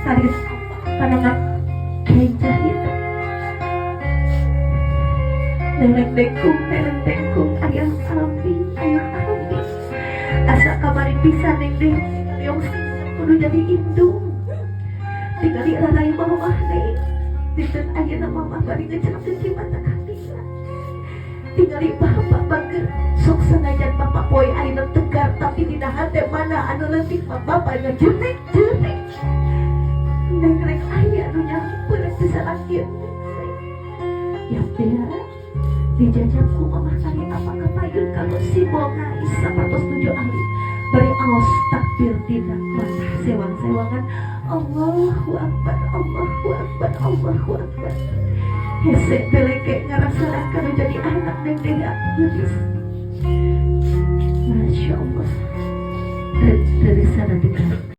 Tarik panangan kenjah itu. Nereng dengkung, nereng dengkung, ayah abi, ayah abi. Asa kamari pisan, Neng deh, yang kudu jadi indung. Tinggali rarai mamah, Neng. Dinten ayeuna mamah bari ngecerkeun cimata katinggal. Tinggali bapak bager, sok sanajan bapak poe ayeuna tegar, tapi dina hate mana anu leutik mah bapak ngejerik-jerik. Neng, rek aya anu nyampeur teu salakieun. Ya teh dijajab ku mamah tadi apa kapayun kalau si bonga sapertos tujuh ahli bari aos takbir dina mata sewang-sewangan, Allahu Akbar, Allahu Akbar, Allahu Akbar. Hese beleke ngarasakan kalau jadi anak Neng Dea geus. Masya Allah, dari sana dekat.